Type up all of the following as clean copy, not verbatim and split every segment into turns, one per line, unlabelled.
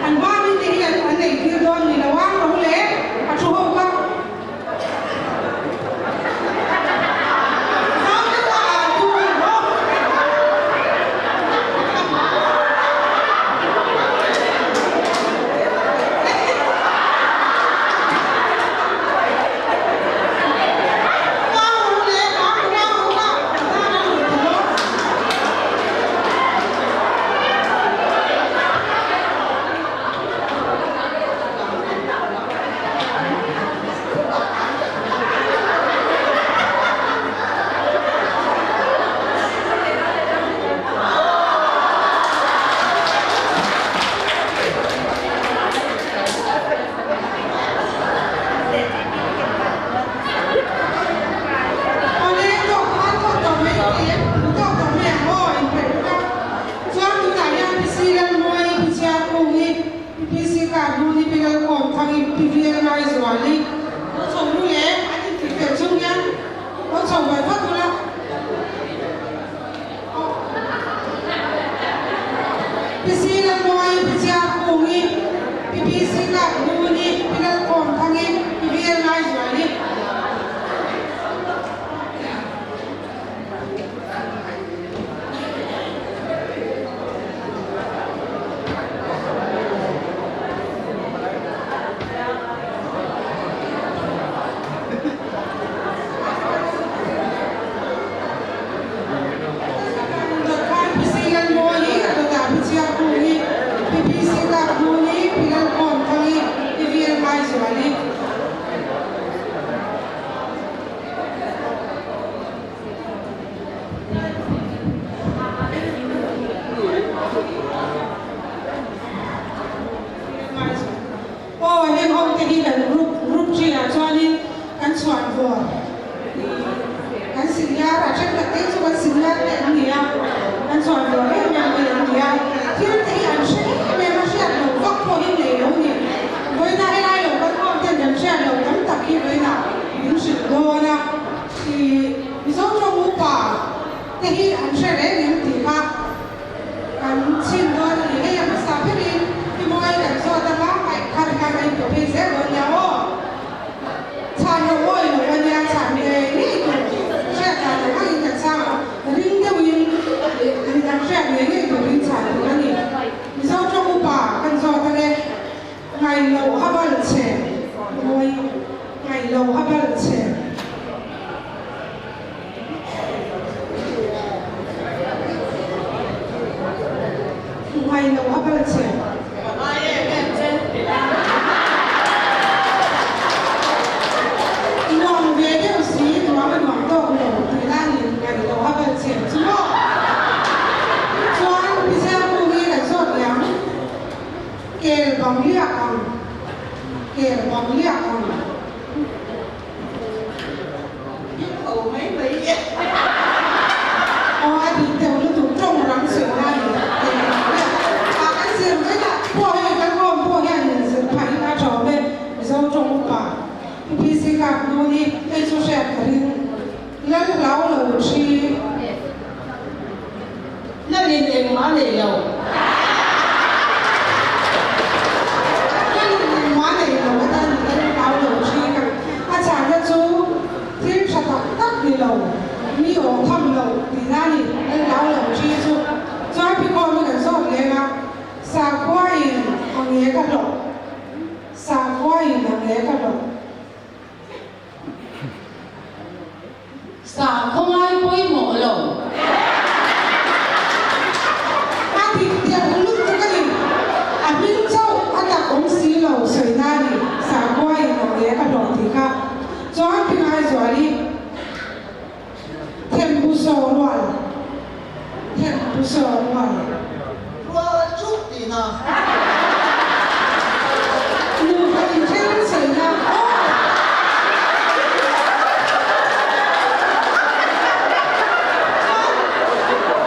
An hma mite hi an nei tir dawn ni lo a, ro leh a thu ho kha. Awle tawk khan tawk tawh mai ang em? Hmu tawk tawh mai ang aw inpeih bawk a. Chuan tunah hian PC Lalmuai, Pi Chhiarkungi, Pi PC Karhmuni, Pi Lalkawmthangi, Pi Velngaizuali, lo chho ru le an intih fel chung hian lo chho ve vat ula. Pi Silamuai, Pi Chiarkungi, Pi PC Karhmuni, Pi Lalkawmthangi, Pi Velngaizuali. Dawtkhan Pi Silalmawi, a dawtah Pi Chiarkungi, Pi PC Kaphnuni, Pi Lalkawmthangi, Pi Velngaizuali. Aw heng ho te hi kan group group thin ah chuanin kan chhuan vawr kan senior a thenkhat te chu kan senior te an ni a kan chhuan vawr em em mai an ni a thil te hi an hre em em a hriat loh vak pawh hi nei lo ni vawiinah helai lo kan awm ten kan hriat loh tam tak hi vawiinah min hrilh dawn a ih Mizo tawng upa te hi an hre reng em tih kha Kan chhin dawn a ni. Hei a hmasa berin i mawi kan zawt anga ngaih khat khan a inpe phei zel dawn nia aw. Chhan lo awi lo a nia, chhan ngei ngei tur hriat dan ang angin kan chhang ang. Ring deuhin midang hriat ngei ngei turin chhan tur a ni. Mizo tawng upa kan zawt ang e. Ngaih loh a bal che mawi, ngaih loh a bal che. Ngai lo a bal che.
Ka ngai em em che.
Nuam ve deuh si, nuam a nuam tawk lo tih la ni ngai lo a bal che chu maw? Chuan Piziapu hi kan zawt leh ang. Kel bang liak ang. Kel bang liak ang.
Hlim ho mai mai e.
Aw a dik deuh lutuk tawng rang sawi na ni eng ang nge a kan zir mai a pawh hei kan awm pawh hian in zir phah in a tawm e Mizo tawng upa PPC kap nu hi hei chu hriat ka ring lal hlau lo thi.
Lalin engmah a nei lo.
Lalin engmah a nei lo atan i lal hlau lo thi ka a chahna chu thil tha tak tak ni lo, mi awh tham lo tihna a ni. Lal hlau lo thi chu chuan phikawm hi kan zawt leng a, sakhua in a nge ka hlawh, sakhua in a nge ka hlawh.
Sa khawngai pawimawh lo.
A dik deuh lutuk a ni. A hming chauh a tak awm si lo sawi na a ni. Sakhua in awm leh ka hlawh tih kha chuan Pi Ngaizuali Thembu saw rual Thembu saw rual.
Rual chuk tihna.
Nupa inthen sawi na aw.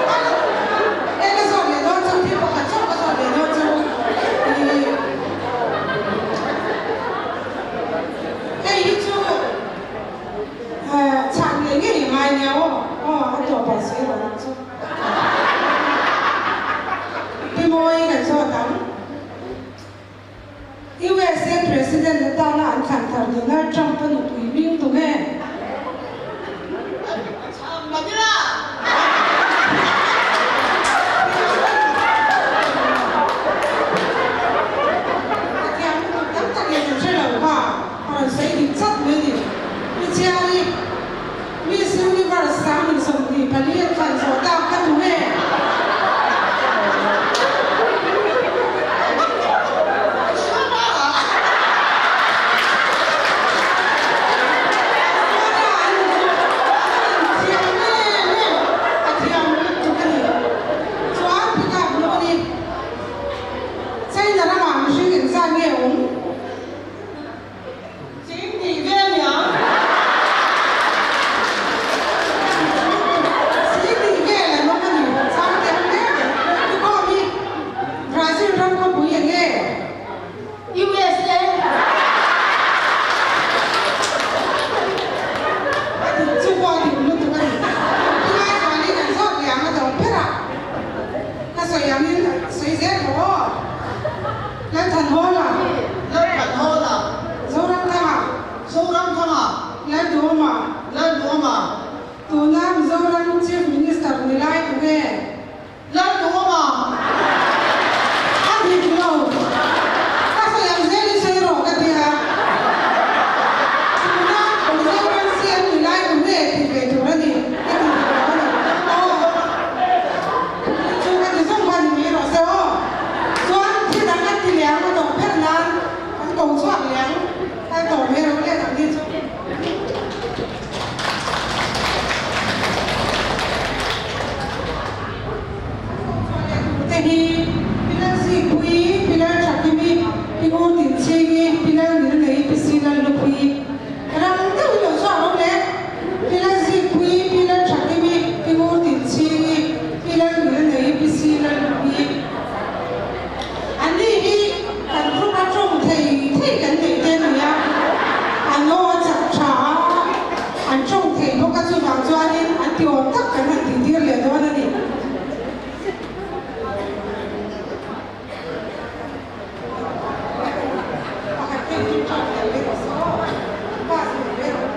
Chuan a e ka zawt leh dawn chu thil pakhat chauh ka zawt leh dawn chu ih hei hi chu. ngai nia aw. Aw, a tawp ah sawi rawh ang chu. Pi Mawi kan zawt ang. USA President atana an thlan thar Donald Trump a nupui hming tu nge? A thiam lutuk tam tak in an hre lo kha a rawn sawi dik chat mai ni. Mi chiari Miss Universe 2024 an thlan zawh tak kha tu nge? A thiam lutuk a ni. Chuan pick up lo a ni. China ramah mihring engzat nge awm?
Ching tih vel niang.
Ching tih vel an awm a ni. Chang te ang mek e. Tukhawm hi Brazil ram khawpui eng nge?
USA.
A dik chu pawh a dik lutuk a ni. Tungai chuanin an zawt liam a dawng ber a. Ka sawi angin sawi zel rawh aw. Lalthanhawla.
Lalthanhawla.
Zoramthanga.
Zoramthanga.
Lalduhawma.
Lalduhawma.
Tuna Mizoram Chief Minister ni lai tu nge?
Lalduhawma.
A dik lo. Ka sawi ang zel i sawi rawh ka ti a. Tuna Mizoram CM ni lai tu nge tih ve tur a ni ka ti dik lo a ni. Aw. Chu ka ti zawng kha ni mai rawh se aw. Chuan thil dang kan ti leh ang a tawp ber nan kan ko chhuak leh ang a tawp mai rawh let ang hi chu. Kan ko chhuah leh tur te hi Pilar Zikpuii, Pilar Thakimi, Pi Ur Tinchhingi, Pilar Nilnei, Pi Silal Lupui. Rang deuhin lo chhuak rawh le. Pilar Zikpuii, Pilar Thakimi, Pi Ur Tinchhingi, Pilar Nilnei, Pi Silal Lupui. Anni hi kan group a tawng thei thei kan neih te a ni a, an aw a chak tha a, an tawng thei bawk a, chuvang chuanin an ti awm tak kan han tihtir leh dawn a ni. Pakhat phei chu tawng leh mai rawh se aw, pass leh mai rawh.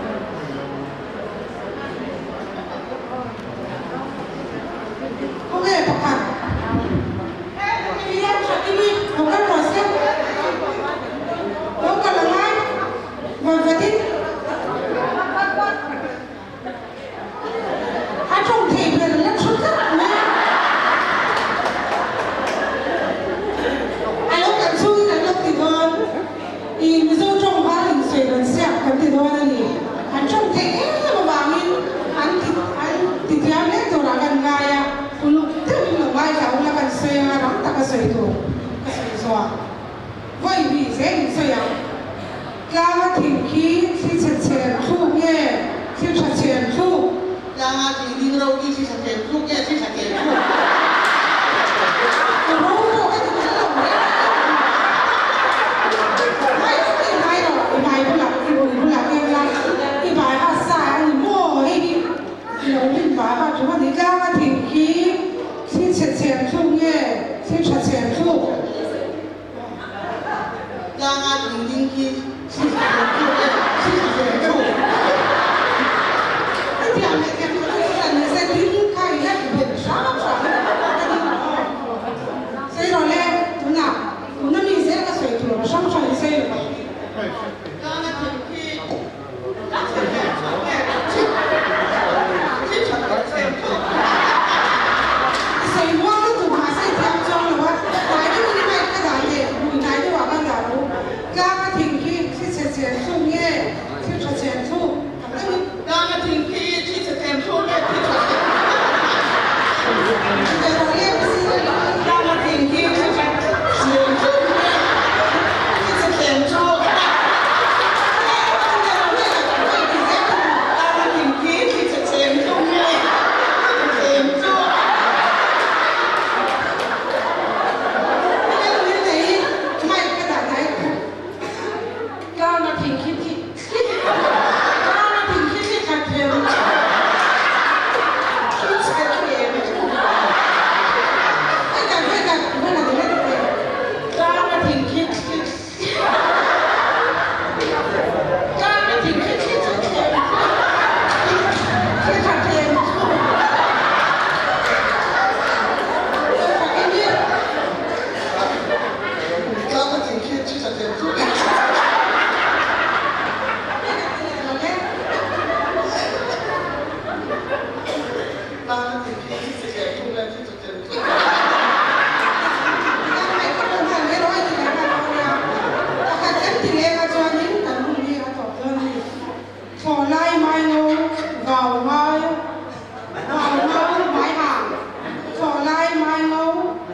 Khawnge pakhat? Pian tha timi lo kal rawh se. Lo kal a ngai vanvatin a tawng thei ber la thu tlat mai a. A lo kal chhungin an lo ti dawn. I Mizo tawng har insawi rawn siak kan ti dawn a ni. An tawng theih em avangin an ti an ti thiam hle turah kan ngai a. Uluk deuhin lo ngaithla ula kan sawi anga rang taka sawi tur ka sawi zawh a. Vawi hnih zel in sawi ang. Tlanga thing khi thli chhe chher thluk nge thli tha chher thluk?
Tlanga thing ding ro khi thli tha chher thluk nge thli tha chher thluk?
Ka ro pawh ka ti kher lo reng a. Ngai tak i ngai lo, i hmai bulah, i bul bulah keng la, i bai a sa a ni maw hei hi i lo rin bai a chu a ni. Tlanga thing khi thli chhe chher thluk nge thli tha chher thluk?
Tlanga thing ding khi thli tha chher thluk nge thli tha chher thluk?
Ka thiam leh thiam loh chu hran ni se, ding kha i la ti bet. Vau ngai vau ngau mai hang Chaw lai mai ngo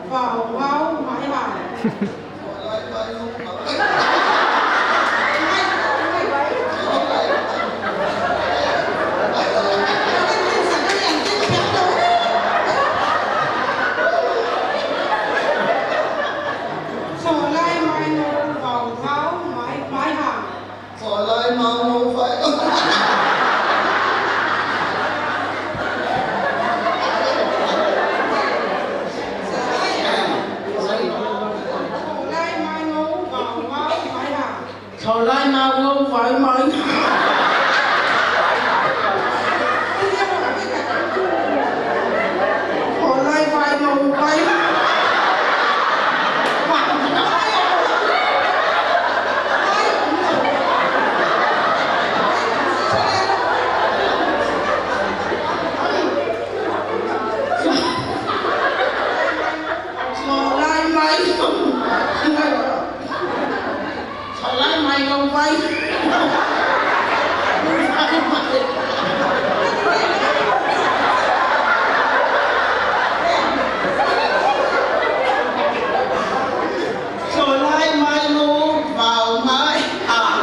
vau ngau mai hang. Chaw lai mai ngo vau ngau mai hang.
Chaw lai mau ngo vai
Chaw lai mai ngo vau ngau mai hang.
Chaw lai mau ngo vai mai Chaw lai vai ngo vai Chaw lai mai Chaw lai mai ngo vai Chaw lai mai ngo vau mai hang.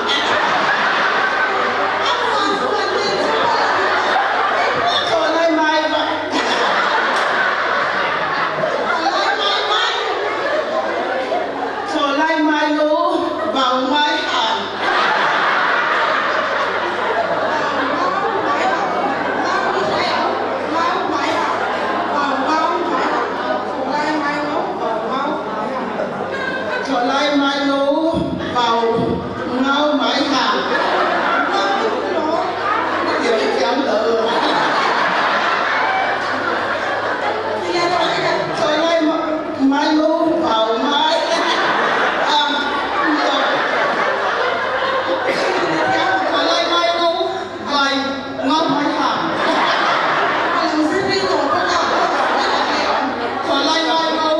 Chaw lai mai vai Chaw lai mai ngo vau mai hang. Chaw lai mai ngo vau ngau mai hang. Chaw lai mai ngo vau mai hang. Chaw lai mai ngo vai ngau mai hang. Chaw lai mai ngo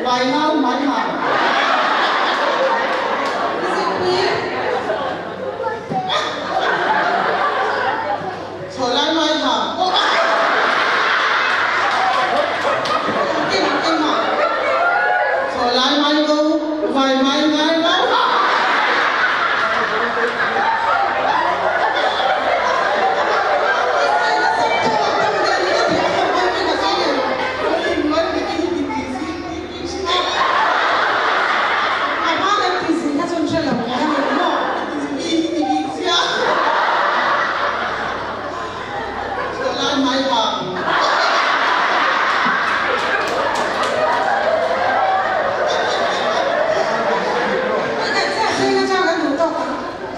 vai ngau mai hang. Chaw lai mai hang. Chaw lai mai ngo vai mai ngai ngau. Chaw lai mai hang.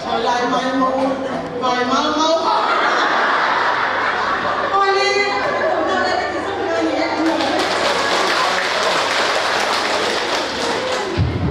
Chaw lai mai ngo vai mau ngau.